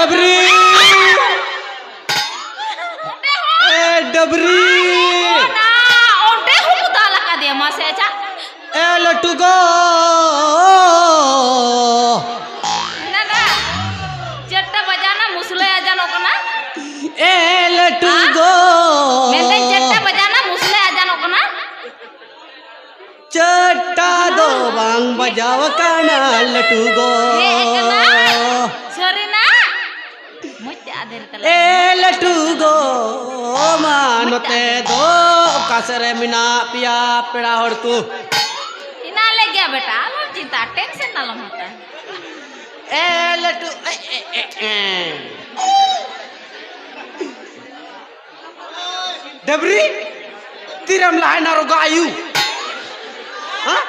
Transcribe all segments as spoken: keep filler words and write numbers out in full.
ᱰᱟᱹᱵᱽᱨᱤ᱾ ᱚᱸᱰᱮ ᱦᱚᱸ᱾ ᱮ ᱰᱟᱹᱵᱽᱨᱤ᱾ ᱚᱱᱟ, ᱚᱸᱰᱮ ᱦᱚᱸ ᱠᱚ ᱫᱟᱞ ᱟᱠᱟᱫᱮᱭᱟ, ᱢᱟᱥᱮ ᱟᱪᱪᱷᱟ᱾ ᱮ ᱞᱟᱹᱴᱩ ᱜᱚ᱾ ᱱᱟᱱᱟ, ᱪᱟᱨᱴᱟ ᱵᱟᱡᱟᱣᱱᱟ, ᱢᱩᱥᱞᱟᱹᱭ ᱟᱡᱟᱱᱚᱜ ᱠᱟᱱᱟ᱾ ᱮ ᱞᱟᱹᱴᱩ ᱦᱮᱸ? ᱜᱚ᱾ ᱢᱮᱱᱫᱟᱹᱧ, ᱪᱟᱨᱴᱟ ᱵᱟᱡᱟᱣᱱᱟ, ᱢᱩᱥᱞᱟᱹᱭ ᱟᱡᱟᱱᱚᱜ ᱠᱟᱱᱟ᱾ ᱪᱟᱨᱴᱟ ᱫᱚ ᱵᱟᱝ ᱵᱟᱡᱟᱣ ᱟᱠᱟᱱᱟ, ᱞᱟᱹᱴᱩ ᱜᱚ᱾ ᱦᱮᱡ ᱟᱠᱟᱱᱟ᱾ ᱥᱟᱹᱨᱤᱱᱟᱜ? ᱢᱚᱡᱽ ᱛᱮ ᱟᱫᱮᱨ ᱛᱟᱞᱟᱝ ᱮ ᱢᱮ᱾ ᱞᱟᱹᱴᱩ ᱜᱚ, ᱢᱟ ᱢᱚᱡᱽ ᱛᱮ ᱱᱚᱛᱮ ᱟᱫᱮᱨ᱾ ᱫᱚ ᱚᱠᱟ ᱥᱮᱫ ᱨᱮ ᱢᱮᱱᱟᱜ ᱯᱮᱭᱟ ᱯᱮᱲᱟ ᱦᱚᱲ ᱠᱚ? ᱦᱮᱱᱟᱜ ᱞᱮ ᱜᱮᱭᱟ ᱵᱮᱴᱟ, ᱟᱞᱚᱢ ᱪᱤᱱᱛᱟᱹᱜᱼᱟ, tension ᱟᱞᱚᱢ ᱦᱟᱛᱟᱣᱟ᱾ ᱮ ᱞᱟᱹᱴᱩ, ᱮ, ᱮ, ᱮ, ᱮ᱾ ᱰᱟᱹᱵᱽᱨᱤ, ᱛᱤᱨᱮᱢ ᱞᱟᱦᱟᱭᱮᱱᱟ ᱨᱚᱜᱟ ᱟᱭᱩ? ᱦᱮᱸ?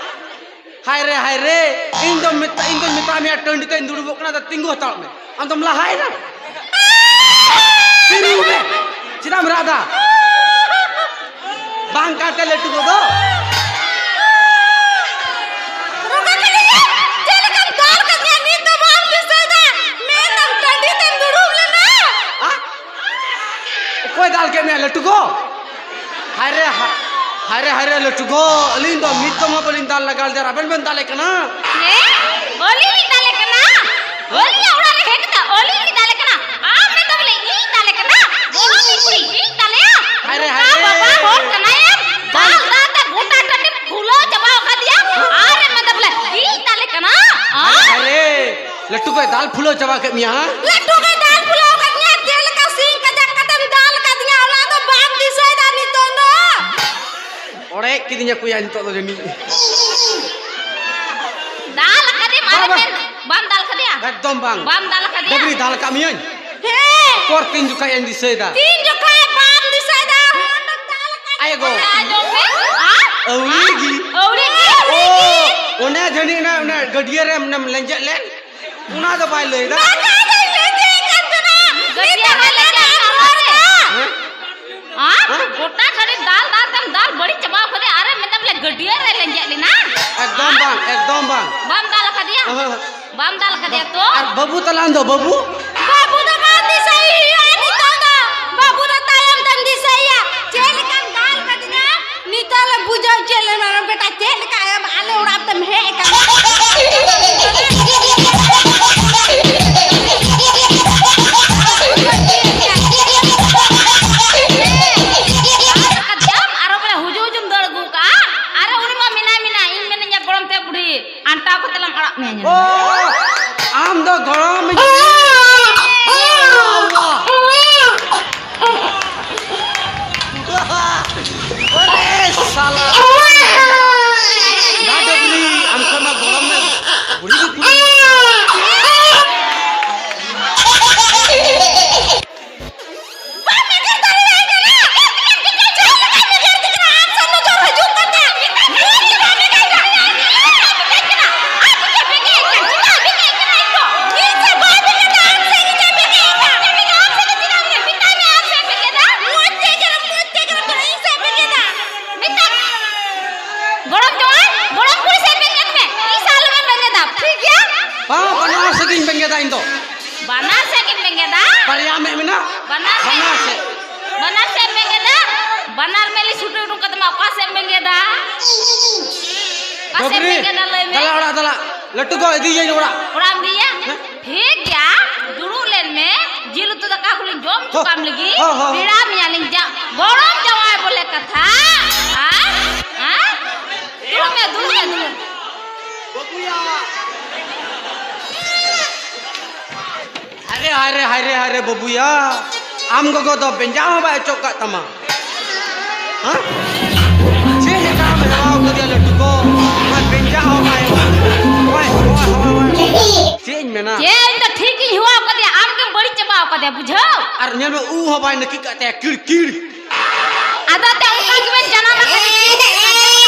ᱦᱟᱭ ᱨᱮ, ᱦᱟᱭ ᱨᱮ, ᱤᱧ ᱫᱚ ᱢᱮᱛᱟ-, ᱤᱧ ᱫᱚᱧ ᱢᱮᱛᱟᱜ ᱢᱮᱭᱟ ᱴᱟᱺᱰᱤ ᱛᱮᱧ ᱫᱩᱲᱩᱵᱚᱜ ᱠᱟᱱᱟ, ᱟᱫᱚ ᱛᱤᱸᱜᱩ ᱦᱟᱛᱟᱲᱚᱜ ᱢᱮ᱾ ᱟᱢ ᱫᱚᱢ ᱞᱟᱦᱟᱭᱮᱱᱟ? ᱛᱤᱸᱜᱩ ᱢᱮ, ᱪᱮᱫᱟᱜ ᱮᱢ ᱨᱟᱜ ᱮᱫᱟ? ᱵᱟᱝ ᱠᱟᱱᱛᱮ ᱞᱟᱹᱴᱩ ᱜᱚ ᱫᱚ᱾ ᱨᱚᱜᱟ ᱠᱟᱹᱱᱟᱹᱧ, ᱪᱮᱫ ᱞᱮᱠᱟᱢ ᱫᱟᱞ ᱠᱟᱫᱤᱧᱟ ᱱᱤᱛ ᱫᱚ ᱵᱟᱢ ᱫᱤᱥᱟᱹᱭᱮᱫᱟ? ᱢᱮᱱᱫᱟᱢ ᱴᱟᱺᱰᱤ ᱛᱮᱢ ᱫᱩᱲᱩᱵ ᱞᱮᱱᱟ᱾ ᱦᱮᱸ? ᱚᱠᱚᱭ ᱫᱟᱞ ᱠᱮᱫ ᱢᱮᱭᱟ ᱞᱟᱹᱴᱩ ᱜᱚ? ᱦᱟᱭ ᱨᱮ, ᱦᱟ-, ᱦᱟᱭ ᱨᱮ, ᱦᱟᱭ ᱨᱮ ᱞᱟᱹᱴᱩ ᱜᱚ, ᱟᱹᱞᱤᱧ ᱫᱚ ᱢᱤᱫ ᱫᱚᱢ ᱦᱚᱸ ᱵᱟᱹᱞᱤᱧ ᱫᱟᱞ ᱞᱟᱜᱟ ᱞᱮᱫᱮᱭᱟ, ᱟᱵᱮᱱ ᱵᱮᱱ ᱫᱟᱞᱮ ᱠᱟᱱᱟ᱾ ᱦᱮᱸ? ᱟᱹᱞᱤᱧ ᱞᱤᱧ ᱫᱟᱞᱮ ᱠᱟᱱᱟ? ᱟᱹᱞᱤᱧᱟᱜ ᱚᱲᱟᱜ ᱨᱮ ᱦᱮᱡ ᱠᱟᱛᱮ ᱟᱹᱞᱤᱧ ᱞᱤᱧ ᱫᱟᱞᱮ ᱠᱟᱱᱟ? ᱟᱢ ᱢᱮᱱᱫᱟ ᱵᱚᱞᱮ ᱤᱧ ᱫᱟᱞᱮ ᱠᱟᱱᱟ? ᱵᱚᱞᱚ ᱢᱤᱥᱛᱨᱤ ᱤᱧ ᱫᱟᱞᱮᱭᱟ? ᱦᱟᱭ ᱨᱮ, ᱦᱟᱭ ᱨᱮ᱾ ᱵᱟᱵᱟ ᱦᱚᱲ ᱠᱟᱱᱟᱭᱮᱢ? ᱫᱟᱞ ᱫᱟᱞ ᱛᱮ ᱜᱚᱴᱟ ᱴᱟᱺᱰᱤ ᱯᱷᱩᱞᱟᱹᱣ ᱪᱟᱵᱟᱣ ᱠᱟᱫᱮᱭᱟ᱾ ᱟᱨ ᱮᱢ ᱢᱮᱱᱫᱟ ᱵᱚᱞᱮ ᱤᱧ ᱫᱟᱞᱮ ᱠᱟᱱᱟ? ᱟᱨ ᱟᱨᱮ, ᱞᱟᱹᱴᱩ ᱜᱚᱭ ᱫᱟᱞ ᱯᱷᱩᱞᱟᱹᱣ ᱪᱟᱵᱟ ᱠᱮᱫ ᱢᱮᱭᱟ, ᱦᱮᱸ? ᱞᱟᱹᱴᱩ ᱜᱚᱭ ᱫᱟᱞ ᱯᱷᱩᱞᱟᱹᱣ ᱠᱟᱫ ᱢᱮᱭᱟ, ᱪᱮᱫ ᱞᱮᱠᱟ ᱥᱤᱧ ᱠᱟᱡᱟᱠ ᱠᱟᱛᱮᱢ ᱫᱟᱞ ᱠᱟᱫᱤᱧᱟ, ᱚᱱᱟ ᱫᱚ ᱵᱟᱢ ᱫᱤᱥᱟᱹᱭᱮᱫᱟ ᱱᱤᱛᱚᱝ ᱫᱚ? ᱚᱲᱮᱡ ᱠᱤᱫᱤᱧᱟ ᱠᱚᱭᱟ ᱱᱤᱛᱚᱜ ᱫᱚ ᱡᱟᱹᱱᱤᱡ᱾ ᱫᱟᱞ ᱠᱟᱫᱮᱢ, ᱟᱨ ᱵᱟᱵᱟ᱾ ᱢᱮᱱ, ᱵᱟᱢ ᱫᱟᱞ ᱠᱟᱫᱮᱭᱟ? ᱮᱠᱫᱚᱢ ᱵᱟᱝ᱾ ᱵᱟᱢ ᱫᱟᱞ ᱠᱟᱫᱮᱭᱟ? ᱰᱟᱹᱵᱽᱨᱤ ᱫᱟᱞ ᱠᱟᱜ ᱢᱤᱭᱟᱹᱧ᱾ ᱦᱮᱸ᱾ ᱯᱚᱨ ᱛᱤᱱ ᱡᱚᱠᱷᱟᱡ ᱤᱧ ᱫᱤᱥᱟᱹᱭᱮᱫᱟ᱾ ᱛᱤᱱ ᱡᱚᱠᱷᱟᱡ ᱵᱟᱢ ᱫᱤᱥᱟᱹᱭᱮᱫᱟ? ᱦᱚᱲ ᱫᱚᱢ ᱫᱟᱞ ᱠᱟᱫᱮᱭᱟ᱾ ᱟᱭ ᱜᱚ᱾ ᱟᱸᱡᱚᱢ ᱯᱮ᱾ ᱦᱮᱸ? ᱟᱹᱣᱲᱤ ᱜᱮ᱾ ᱟᱹᱣᱲᱤ ᱜᱮ᱾ ᱚ, ᱚᱱᱮ ᱡᱟᱹᱱᱤᱡ ᱚᱱᱟ, ᱚᱱᱟ ᱜᱟᱹᱰᱭᱟᱹ ᱨᱮ ᱚᱱᱮᱢ ᱞᱮᱸᱡᱮᱫ ᱞᱮᱱ, ᱚᱱᱟ ᱫᱚ ᱵᱟᱭ ᱞᱟᱹᱭᱫᱟ᱾ ᱵᱟᱝ, ᱵᱟᱝ, ᱵᱟᱝ, ᱞᱟᱹᱭ ᱠᱟᱱ ᱛᱟᱦᱮᱱᱟ᱾ ᱜᱟᱹᱰᱭᱟᱹ ᱨᱮ ᱞᱮᱸᱡᱮᱫ ᱞᱮᱱ ᱦᱚᱲ ᱫᱚ᱾ ᱦᱮᱸ? ᱟᱨ ᱦᱮᱸ? ᱜᱚᱴᱟ ᱴᱟᱺᱰᱤ ᱫᱟᱞ ᱫᱟᱞ ᱛᱮᱢ ᱫᱟᱞ ᱵᱟᱹᱲᱤᱡ ᱪᱟᱵᱟ ᱠᱟᱫᱮᱭᱟ᱾ ᱟᱨᱮ ᱢᱮᱱᱫᱟ ᱵᱚᱞᱮ ᱜᱟᱹᱰᱭᱟᱹ ᱨᱮ ᱞᱮᱸᱡᱮᱫ ᱞᱮᱱᱟ᱾ ᱮᱠᱫᱚᱢ ᱦᱮᱸ? ᱵᱟᱝ, ᱮᱠᱫᱚᱢ ᱵᱟᱝ᱾ ᱵᱟᱢ ᱫᱟᱞ ᱠᱟᱫᱮᱭᱟ? ᱚᱦᱚᱸ᱾ ᱵᱟᱢ ᱫᱟᱞ ᱠᱟᱫᱮᱭᱟ ᱛᱚ? ᱟᱨ ᱵᱟᱹᱵᱩ ᱛᱟᱞᱟᱝ ᱫᱚ ᱵᱟᱹᱵᱩ? ᱵᱟᱹᱵᱩ ᱥᱟᱞᱟ᱾ ᱱᱟ ᱰᱟᱹᱵᱽᱞᱤ, ᱟᱢ ᱠᱷᱚᱱ ᱢᱟ ᱜᱚᱲᱚᱢ ᱢᱮ᱾ ᱵᱩᱲᱦᱤ ᱜᱮ ᱠᱩᱞᱤ᱾ ᱵᱟᱢ ᱮᱜᱮᱨ ᱫᱟᱲᱮᱭᱟᱭ ᱠᱟᱱᱟ᱾ ᱪᱮᱫ ᱞᱮᱠᱟ ᱮᱜᱮᱨ ᱫᱟᱲᱮᱭᱟᱭ ᱠᱟᱱᱟ? ᱟᱢ ᱥᱟᱢᱱᱟ ᱡᱚᱨ ᱦᱤᱡᱩᱜ ᱠᱟᱱᱟ᱾ ᱪᱮᱫ ᱞᱮᱠᱟ ᱮᱜᱮᱨ ᱫᱟᱲᱮᱭᱟᱭ ᱠᱟᱱᱟ? ᱟᱢ ᱪᱮᱫ ᱮᱜᱮᱨ ᱠᱟᱱᱟ? ᱪᱮᱫᱟᱜ ᱮᱜᱮᱨ ᱠᱟᱱᱟ? ᱤᱧ ᱫᱚ ᱤᱧ ᱥᱮ ᱵᱟᱢ ᱮᱜᱮᱨ ᱫᱟ? ᱟᱢ ᱥᱮ ᱤᱧ ᱥᱮ ᱮᱜᱮᱨ ᱠᱟᱱᱟ? ᱢᱮᱛᱟᱭ ᱢᱮ, ᱟᱢ ᱥᱮ ᱮᱜᱮᱨ ᱠᱟᱱᱟ? ᱢᱚᱡᱽ ᱛᱮ ᱮᱜᱮᱨ, ᱢᱚᱡᱽ ᱛᱮ ᱮᱜᱮᱨ ᱠᱟᱱᱟ᱾ ᱤᱧ ᱥᱮ ᱮᱜᱮᱨ ᱠᱟᱱᱟ? ᱢᱮᱛᱟᱭ ᱢᱮ᱾ ᱜᱚᱲᱚᱢ ᱡᱟᱶᱟᱭ, ᱜᱚᱲᱚᱢ ᱠᱩᱲᱤ ᱥᱮᱫ ᱵᱮᱸᱜᱮᱫ ᱢᱮ᱾ ᱤᱧ ᱥᱟᱶ ᱟᱞᱚᱢ ᱵᱮᱸᱜᱮᱫᱟ, ᱴᱷᱤᱠ ᱜᱮᱭᱟ? ᱵᱟᱝ, ᱵᱟᱱᱟᱨ ᱥᱮᱫ ᱤᱧ ᱵᱮᱸᱜᱮᱫᱟ ᱤᱧ ᱫᱚ᱾ ᱵᱟᱱᱟᱨ ᱥᱮᱫ ᱜᱮᱢ ᱵᱮᱸᱜᱮᱫᱟ? ᱵᱟᱨᱭᱟ ᱢᱮᱫ ᱢᱮᱱᱟᱜ᱾ ᱵᱟᱱᱟᱨ ᱥᱮᱫ? ᱵᱟᱱᱟᱨ ᱥᱮᱫ᱾ ᱵᱟᱱᱟᱨ ᱥᱮᱫ ᱮᱢ ᱵᱮᱸᱜᱮᱫᱟ? ᱵᱟᱱᱟᱨ ᱢᱮᱫ ᱞᱤᱧ ᱥᱩᱴᱩ ᱩᱰᱩᱠ ᱠᱟᱛᱟᱢᱟ, ᱚᱠᱟ ᱥᱮᱫ ᱮᱢ ᱵᱮᱸᱜᱮᱫᱟ? ᱚᱠᱟ ᱥᱮᱫ ᱮᱢ ᱰᱚᱜᱽᱨᱤ, ᱵᱮᱸᱜᱮᱫᱟ, ᱞᱟᱹᱭ ᱢᱮ? ᱫᱟᱞᱟ ᱚᱲᱟᱜ ᱫᱟᱞᱟ᱾ ᱞᱟᱹᱴᱩ ᱜᱚ ᱤᱫᱤᱭᱟᱹᱧ ᱚᱲᱟᱜ᱾ ᱚᱲᱟᱜ ᱮᱢ ᱤᱫᱤᱭᱟ? ᱦᱮᱸ? ᱴᱷᱤᱠ ᱜᱮᱭᱟ, ᱫᱩᱲᱩᱵ ᱞᱮᱱ ᱢᱮ, ᱡᱤᱞ ᱩᱛᱩ ᱫᱟᱠᱟ ᱠᱚᱞᱤᱧ ᱡᱚᱢ ᱦᱚᱪᱚ ᱦᱚᱸ, ᱠᱟᱢ ᱞᱮᱜᱮ᱾ ᱦᱚᱸ, ᱦᱚᱸ, ᱦᱚᱸ᱾ ᱯᱮᱲᱟ ᱢᱮᱭᱟᱞᱤᱧ ᱡᱟ, ᱜᱚᱲᱚᱢ ᱡᱟᱶᱟᱭ ᱵᱚᱞᱮ ᱠᱟᱛᱷᱟ᱾ ᱦᱮᱸ? ᱦᱮᱸ? ᱫᱩᱲᱩᱵ ᱢᱮ, ᱫᱩᱲᱩᱵ ᱢᱮ, ᱫᱩᱲᱩᱵ ᱢᱮ᱾ ᱵᱟᱹᱵᱩᱭᱟ᱾ ᱦᱟᱭ ᱨᱮ, ᱦᱟᱭ ᱨᱮ, ᱦᱟᱭ ᱨᱮ, ᱦᱟᱭ ᱨᱮ, ᱵᱟᱹᱵᱩᱭᱟ, ᱟᱢ ᱜᱚᱜᱚ ᱫᱚ ᱵᱮᱸᱡᱟ ᱦᱚᱸ ᱵᱟᱭ ᱚᱪᱚᱜ ᱠᱟᱜ ᱛᱟᱢᱟ᱾ ᱦᱮᱸ? ᱪᱮᱫ ᱞᱮᱠᱟᱢ ᱦᱮᱣᱟᱣ ᱠᱟᱫᱮᱭᱟ ᱞᱟᱹᱴᱩ ᱜᱚ? ᱟᱨ ᱵᱮᱸᱡᱟ ᱦᱚᱸ ᱵᱟᱭ, ᱦᱳᱭ, ᱦᱳᱭ, ᱦᱳᱭ, ᱦᱳᱭ᱾ ᱪᱮᱫ ᱤᱧ ᱢᱮᱱᱟ? ᱪᱮᱫ, ᱤᱧ ᱫᱚ ᱴᱷᱤᱠ ᱤᱧ ᱦᱮᱣᱟᱣ ᱠᱟᱫᱮᱭᱟ, ᱟᱢ ᱜᱮᱢ ᱵᱟᱹᱲᱤᱡ ᱪᱟᱵᱟᱣ ᱠᱟᱫᱮᱭᱟ, ᱵᱩᱡᱷᱟᱹᱣ? ᱟᱨ ᱧᱮᱞ ᱢᱮ, ᱩᱵ ᱦᱚᱸ ᱵᱟᱭ ᱱᱟᱹᱠᱤᱡ ᱠᱟᱜ ᱛᱟᱭᱟ, ᱠᱤᱲ, ᱠᱤᱲ᱾ ᱟᱫᱚ ᱛᱮ ᱚᱱᱠᱟ ᱜᱮᱵᱮᱱ ᱡᱟᱱᱟᱢ ᱟᱠᱟᱱᱟ᱾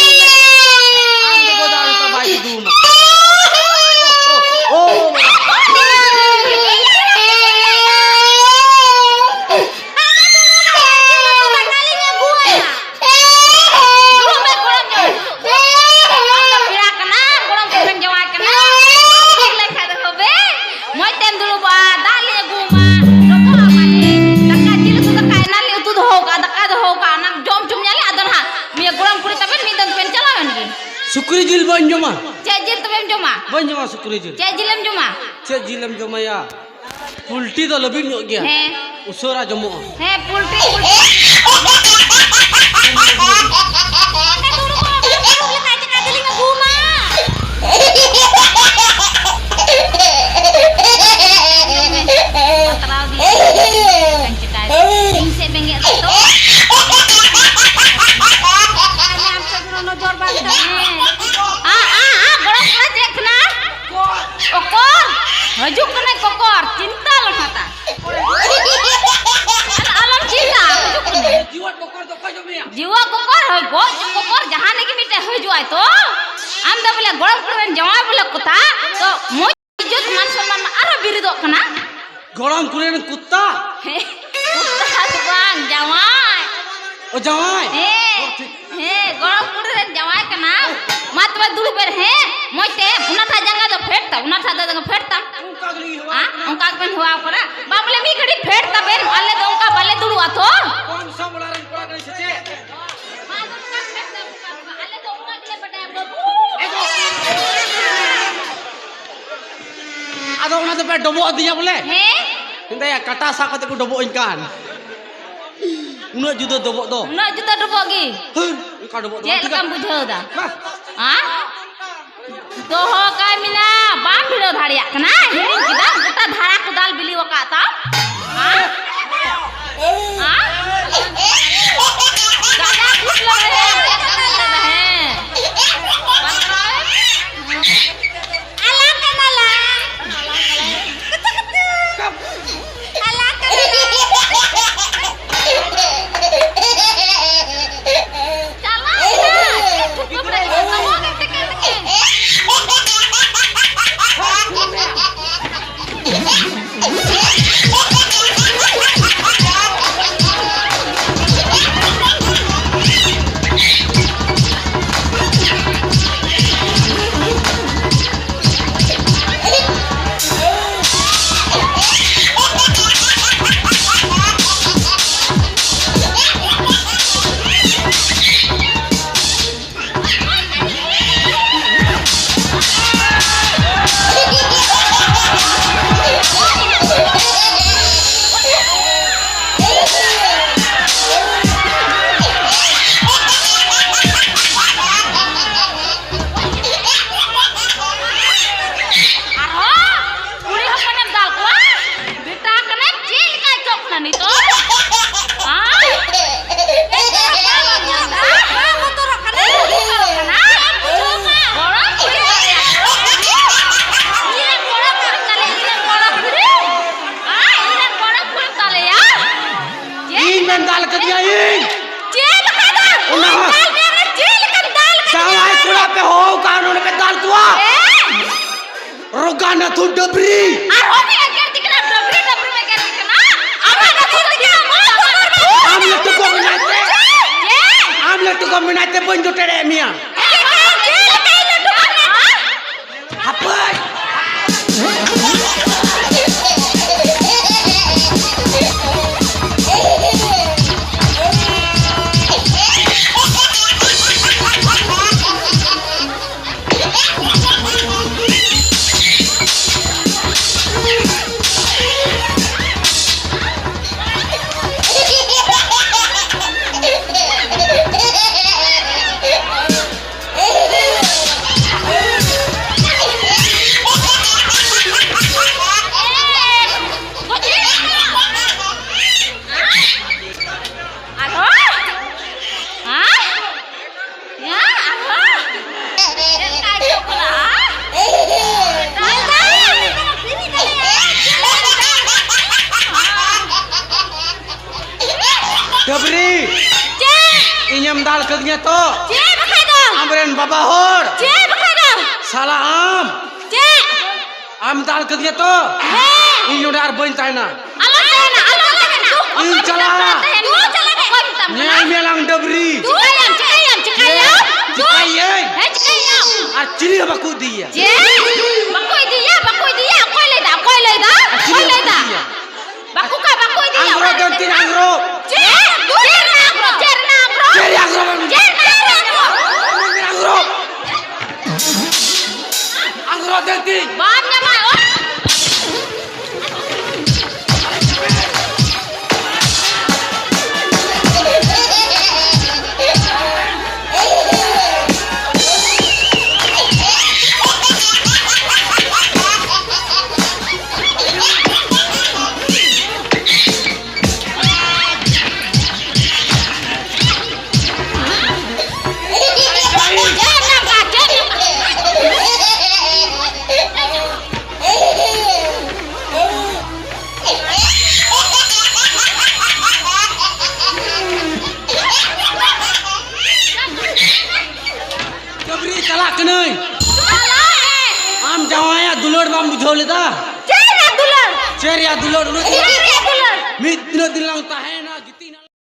ᱟᱢ ᱫᱚ ᱜᱚᱫᱟ ᱚᱱᱠᱟ ᱵᱟᱭ ᱠᱩᱫᱩᱢᱟ᱾ ᱳ, ᱳ, ᱳ, ᱳ᱾ ᱫᱩᱲᱩᱵ ᱢᱮ, ᱜᱚᱲᱚᱢ ᱡᱟᱶᱟᱭ, ᱫᱩᱲᱩᱵ᱾ ᱟᱢ ᱫᱚ ᱯᱮᱲᱟ ᱠᱟᱱᱟᱢ, ᱜᱚᱲᱚᱢ ᱠᱩᱲᱤ ᱨᱮᱱ ᱡᱟᱶᱟᱭ ᱠᱟᱱᱟᱢ᱾ ᱵᱟᱢ ᱴᱷᱤᱠ ᱞᱮᱠᱷᱟᱡ ᱫᱚ ᱦᱳ ᱵᱮ, ᱢᱚᱡᱽ ᱛᱮᱢ ᱫᱩᱲᱩᱵᱚᱜᱼᱟ, ᱫᱟᱜ ᱞᱤᱧ ᱟᱹᱜᱩ ᱟᱢᱟ, ᱰᱚᱵᱚᱜ ᱟᱢᱟᱞᱤᱧ, ᱫᱟᱠᱟ, ᱡᱤᱞ ᱩᱛᱩ ᱫᱟᱠᱟ ᱮᱱᱟᱱ ᱞᱤᱧ ᱩᱛᱩ ᱫᱚᱦᱚ ᱠᱟᱜᱼᱟ, ᱫᱟᱠᱟ ᱫᱚᱦᱚ ᱠᱟᱜᱼᱟ, ᱚᱱᱟ ᱡᱚᱢ ᱦᱚᱪᱚ ᱢᱮᱭᱟᱞᱮ, ᱟᱫᱚ ᱱᱟᱦᱟᱜ ᱱᱤᱭᱟᱹ ᱜᱚᱲᱚᱢ ᱠᱩᱲᱤ ᱛᱟᱵᱮᱱ ᱢᱤᱫ ᱫᱚᱢ ᱛᱮᱵᱮᱱ ᱪᱟᱞᱟᱣ ᱮᱱ ᱜᱮ᱾ ᱥᱩᱠᱨᱤ ᱡᱤᱞ ᱵᱟᱹᱧ ᱡᱚᱢᱟ᱾ ᱪᱮᱫ ᱡᱤᱞ ᱛᱚᱵᱮᱢ ᱡᱚᱢᱟ? ᱵᱟᱹᱧ ᱡᱚᱢᱟ ᱥᱩᱠᱨᱤ ᱡᱤᱞ᱾ ᱪᱮᱫ ᱡᱤᱞᱮᱢ ᱡᱚᱢᱟ? ᱪᱮᱫ ᱡᱤᱞᱮᱢ ᱡᱚᱢᱟᱭᱟ? ᱯᱩᱞᱴᱤ ᱫᱚ ᱞᱟᱹᱵᱤᱫ ᱧᱚᱜ ᱜᱮᱭᱟ᱾ ᱦᱮᱸ᱾ ᱩᱥᱟᱹᱨᱟ ᱡᱚᱢᱚᱜᱼᱟ᱾ ᱦᱮᱸ, ᱯᱩᱞᱴᱤ, ᱯᱩᱞᱴᱤ᱾ ᱚᱸᱰᱮ ᱫᱩᱲᱩᱵ ᱠᱚᱜ ᱢᱮ, ᱫᱩᱲᱩᱵ ᱞᱮᱠᱷᱟᱡ ᱪᱮᱠᱟ ᱛᱮᱞᱤᱧ ᱟᱹᱜᱩᱣᱟᱢᱟ? ᱵᱟᱛᱨᱟᱣ ᱫᱤᱭᱮ ᱪᱮᱠᱟᱭ? ᱤᱧ ᱥᱮᱫ ᱵᱮᱸᱜᱮᱫ ᱫᱚ ᱚ, ᱡᱟᱶᱟᱭ? ᱦᱮᱸ᱾ ᱚ, ᱴᱷᱤᱠ᱾ ᱦᱮᱸ, ᱜᱚᱲᱚᱢ ᱠᱩᱲᱤ ᱨᱮᱱ ᱡᱟᱶᱟᱭ ᱠᱟᱱᱟᱢ᱾ ᱢᱟ ᱛᱚᱵᱮ ᱫᱩᱲᱩᱵ ᱵᱮᱱ, ᱦᱮᱸ? ᱢᱚᱡᱽ ᱛᱮ, ᱚᱱᱟ ᱴᱷᱟ ᱡᱟᱸᱜᱟ ᱫᱚ ᱯᱷᱮᱰ ᱛᱟᱢ, ᱚᱱᱟ ᱴᱷᱟ ᱫᱚ ᱡᱟᱸᱜᱟ ᱯᱷᱮᱰ ᱛᱟᱢ᱾ ᱚᱱᱠᱟ ᱜᱮᱞᱤᱧ ᱦᱮᱣᱟ ᱦᱮᱸ? ᱟᱠᱟᱱᱟ᱾ ᱚᱱᱠᱟ ᱜᱮᱵᱮᱱ ᱦᱮᱣᱟ ᱟᱠᱟᱱᱟ᱾ ᱵᱟ ᱵᱚᱞᱮ ᱢᱤᱫ ᱜᱷᱟᱹᱲᱤᱡ ᱯᱷᱮᱰ ᱛᱟᱵᱮᱱ, ᱟᱞᱮ ᱫᱚ ᱚᱱᱠᱟ ᱵᱟᱞᱮ ᱫᱩᱲᱩᱵᱼᱟ ᱛᱚ᱾ ᱠᱚᱢ ᱥᱚᱢ ᱚᱲᱟᱜ ᱨᱮᱱ ᱠᱚᱲᱟ ᱠᱟᱱᱟᱧ ᱥᱮ ᱪᱮᱫ? ᱢᱟ ᱫᱚ ᱚᱱᱠᱟ ᱯᱷᱮᱰ ᱛᱟᱢ, ᱚᱱᱠᱟ ᱫᱚ᱾ ᱟᱞᱮ ᱫᱚ ᱚᱱᱠᱟ ᱜᱮᱞᱮ ᱵᱟᱰᱟᱭᱟ, ᱵᱟᱹᱵᱩ᱾ ᱟᱫᱚ ᱚᱱᱟ ᱫᱚᱯᱮ ᱰᱚᱵᱚᱜ ᱟᱹᱫᱤᱧᱟ ᱵᱚᱞᱮ? ᱦᱮᱸ? ᱢᱮᱱᱫᱟᱭᱟ, ᱠᱟᱴᱟ ᱥᱟᱵ ᱠᱟᱛᱮ ᱠᱚ ᱰᱚᱵᱚᱜ ᱟᱹᱧ ᱠᱟᱱ᱾ ᱩᱱᱟᱹᱜ ᱡᱩᱫᱟᱹ ᱰᱚᱵᱚᱜ ᱫᱚ᱾ ᱩᱱᱟᱹᱜ ᱡᱩᱫᱟᱹ ᱰᱚᱵᱚᱜ ᱜᱮ᱾ ᱦᱟᱹᱨ, ᱚᱱᱠᱟ ᱰᱚᱵᱚᱜ ᱫᱚ ᱪᱮᱫ ᱵᱟᱝ ᱴᱷᱤᱠᱟ᱾ ᱞᱮᱠᱟᱢ ᱵᱩᱡᱷᱟᱹᱣ ᱮᱫᱟ? ᱵᱟ᱾ ᱦᱮᱸ? ᱫᱚᱦᱚ ᱠᱟᱭ ᱢᱮᱱᱟ, ᱵᱟᱢ ᱵᱷᱤᱲᱟᱹᱣ ᱫᱟᱲᱮᱭᱟᱜ ᱠᱟᱱᱟ? ᱦᱤᱲᱤᱧ ᱠᱮᱫᱟᱢ? ᱜᱚᱴᱟ ᱫᱷᱟᱨᱟ ᱠᱚᱫᱟᱞ ᱵᱤᱞᱤ ᱟᱠᱟᱫ ᱛᱟᱢ? ᱦᱮᱸ? ᱦᱮᱸ? ᱜᱟᱰᱟ ᱠᱷᱩᱥᱞᱟᱹ ᱨᱮ ᱦᱮᱸ᱾ ᱟᱞᱟᱝ ᱠᱟᱱᱟᱞᱟᱝ᱾ ᱟᱞᱟᱝ ᱠᱟᱱᱟᱞᱟᱝ᱾ ᱪᱟᱞᱟᱜ ᱠᱟᱱᱟ᱾ ᱪᱮᱫ ᱴᱷᱩᱠᱟᱹᱢ ᱨᱮ ᱫᱚᱦᱚ ᱠᱟᱛᱮ ᱠᱟᱱ ᱜᱮ᱾ ᱟᱨᱦᱚᱸ ᱠᱩᱲᱤ ᱦᱚᱯᱚᱱᱮᱢ ᱫᱟᱞ ᱠᱚᱣᱟ? ᱵᱮᱴᱟ ᱠᱟᱱᱟᱢ, ᱪᱮᱫ ᱞᱮᱠᱟ ᱟᱹᱭᱠᱟᱹᱜ ᱠᱟᱱᱟ ᱱᱤᱛᱚᱜ? ᱦᱮᱸ? ᱵᱮᱴᱟ ᱠᱟᱱᱟᱢ, ᱵᱟᱢ ᱵᱚᱛᱚᱨᱚᱜ ᱠᱟᱱᱟ? ᱵᱚᱛᱚᱨᱚᱜ ᱠᱟᱱᱟ? ᱜᱚᱲᱚᱢ ᱠᱩᱲᱤ ᱛᱟᱞᱮᱭᱟ᱾ ᱤᱧᱨᱮᱱ ᱜᱚᱲᱚᱢ ᱠᱩᱲᱤ ᱛᱟᱞᱮ, ᱤᱧᱨᱮᱱ ᱜᱚᱲᱚᱢ ᱠᱩᱲᱤ᱾ ᱦᱮᱸ, ᱤᱧᱨᱮᱱ ᱜᱚᱲᱚᱢ ᱠᱩᱲᱤ ᱛᱟᱞᱮᱭᱟ᱾ ᱪᱮᱫ? ᱤᱧ ᱢᱮᱱ ᱫᱟᱞ ᱠᱟᱫᱤᱧᱟ ᱤᱧ᱾ ᱪᱮᱫ ᱞᱮᱠᱟ ᱫᱟᱞ? ᱚᱱᱟ ᱦᱚᱸ᱾ ᱫᱟᱞ ᱵᱮᱱ ᱪᱮᱫ ᱞᱮᱠᱟᱢ ᱫᱟᱞ ᱠᱟᱫᱤᱧᱟ? ᱡᱟᱶᱟᱭ ᱠᱚᱲᱟ ᱯᱮ ᱦᱚᱦᱚ ᱟᱠᱟᱫ ᱱᱚᱰᱮ ᱯᱮ ᱫᱟᱞ ᱠᱚᱣᱟ? ᱦᱮᱸ? ᱨᱚᱜᱟ ᱱᱟᱛᱷᱩ ᱰᱟᱹᱵᱽᱨᱤ᱾ ᱟᱨᱦᱚᱸ ᱯᱮ ᱮᱜᱮᱨ ᱫᱤ ᱠᱟᱱᱟ, ᱰᱟᱹᱵᱽᱨᱤ, ᱰᱟᱹᱵᱽᱨᱤ ᱯᱮ ᱮᱜᱮᱨ ᱫᱤ ᱠᱟᱱᱟ᱾ ᱟᱢᱟᱜ ᱱᱟᱛᱷᱩ ᱫᱚ ᱪᱮᱫ ᱟᱢ ᱞᱟᱹᱴᱩ ᱠᱚ ᱢᱮᱱᱟᱭ ᱛᱮ? ᱢᱮᱱᱟᱭ ᱛᱮ ᱵᱟᱹᱧ ᱡᱚᱴᱮᱫ ᱮᱫ ᱢᱮᱭᱟ᱾ ᱦᱟᱯᱟᱹᱭ᱾ ᱟᱨᱦᱚᱸ? ᱦᱮᱸ? ᱦᱮᱸ, ᱟᱨᱦᱚᱸ? ᱪᱮᱫ ᱞᱮᱠᱟ ᱟᱸᱡᱚᱢᱚᱜ ᱠᱟᱱᱟ? ᱰᱟᱹᱵᱽᱨᱤ! ᱪᱮᱫ? ᱤᱧᱮᱢ ᱫᱟᱞ ᱠᱟᱹᱫᱤᱧᱟ ᱛᱚ? ᱪᱮᱫ ᱵᱟᱠᱷᱟᱡ ᱫᱚ? ᱟᱢᱨᱮᱱ ᱵᱟᱵᱟ ᱦᱚᱲ! ᱪᱮᱫ ᱵᱟᱠᱷᱟᱡ ᱫᱚ? ᱥᱟᱞᱟ ᱟᱢ! ᱪᱮᱫ? ᱟᱢ ᱫᱟᱞ ᱠᱟᱹᱫᱤᱧᱟ ᱛᱚ? ᱦᱮᱸ! ᱤᱧ ᱱᱚᱰᱮ ᱟᱨ ᱵᱟᱹᱧ ᱛᱟᱦᱮᱱᱟ᱾ ᱟᱞᱚᱢ ᱛᱟᱦᱮᱱᱟ, ᱟᱞᱚᱢ ᱛᱟᱦᱮᱱᱟ᱾ ᱤᱧ ᱪᱟᱞᱟᱜᱼᱟ᱾ ᱫᱩ ᱪᱟᱞᱟᱜ ᱢᱮ᱾ ᱚᱠᱚᱭ ᱢᱮᱛᱟᱢ ᱠᱟᱱᱟ? ᱧᱮᱞ ᱢᱮ ᱟᱞᱟᱝ ᱰᱟᱹᱵᱽᱨᱤ᱾ ᱪᱤᱠᱟᱹᱭᱟᱢ, ᱪᱤᱠᱟᱹᱭᱟᱢ, ᱪᱤᱠᱟᱹᱭᱟᱢ? ᱪᱤᱠᱟᱹᱭᱟᱹᱧ? ᱦᱮᱸ, ᱪᱤᱠᱟᱹᱭᱟᱢ? ᱟᱨ ᱪᱤᱞᱤ ᱦᱚᱸ ᱵᱟᱠᱚ ᱤᱫᱤᱭᱟ᱾ ᱪᱮᱫ? ᱵᱟᱠᱚ ᱤᱫᱤᱭᱟ, ᱵᱟᱠᱚ ᱤᱫᱤᱭᱟ᱾ ᱚᱠᱚᱭ ᱞᱟᱹᱭᱫᱟ? ᱚᱠᱚᱭ ᱞᱟᱹᱭᱫᱟ? ᱟᱨ ᱪᱤᱞᱤ ᱚᱠᱚᱭ ᱦᱚᱸ ᱵᱟᱠᱚ ᱞᱟᱹᱭᱫᱟ? ᱤᱫᱤᱭᱟ᱾ ᱵᱟᱠᱚ ᱠᱷᱟᱡ ᱵᱟᱠᱚ ᱤᱫᱤᱭᱟ᱾ ᱟᱝᱨᱚᱵ ᱫᱟᱹᱞ ᱛᱤᱧ ᱟᱝᱨᱚᱵ᱾ ᱪᱮᱫ? ᱪᱮᱫ ᱨᱮᱱᱟᱜ ᱟᱝᱨᱚᱵ? ᱪᱮᱫ ᱨᱮᱱᱟᱜ ᱟᱝᱨᱚᱵ? ᱪᱮᱫ ᱨᱮᱭᱟᱜ ᱟᱝᱨᱚᱵ ᱮᱢ ᱪᱮᱫ ᱨᱮᱱᱟᱜ ᱟᱝᱨᱚᱵ? ᱟᱝᱨᱚᱵ ᱫᱟᱹᱞ ᱛᱤᱧ᱾ ᱵᱟᱢ ᱧᱟᱢᱟ, ᱳᱭ᱾ ᱰᱟᱹᱵᱽᱨᱤ ᱪᱟᱞᱟᱜ ᱠᱟᱹᱱᱟᱹᱧ᱾ ᱪᱟᱞᱟᱜ ᱢᱮ᱾ ᱟᱢ ᱡᱟᱶᱟᱭᱟᱜ ᱫᱩᱞᱟᱹᱲ ᱵᱟᱢ ᱵᱩᱡᱷᱟᱹᱣ ᱞᱮᱫᱟ? ᱪᱮᱫ ᱨᱮᱭᱟᱜ ᱫᱩᱞᱟᱹᱲ? ᱪᱮᱫ ᱨᱮᱭᱟᱜ ᱫᱩᱞᱟᱹᱲ? ᱩᱱᱟᱹᱜ ᱪᱮᱫ ᱨᱮᱭᱟᱜ ᱫᱩᱞᱟᱹᱲ? ᱢᱤᱫ ᱛᱤᱱᱟᱹᱜ ᱫᱤᱱ ᱞᱟᱝ ᱛᱟᱦᱮᱸᱭᱮᱱᱟ?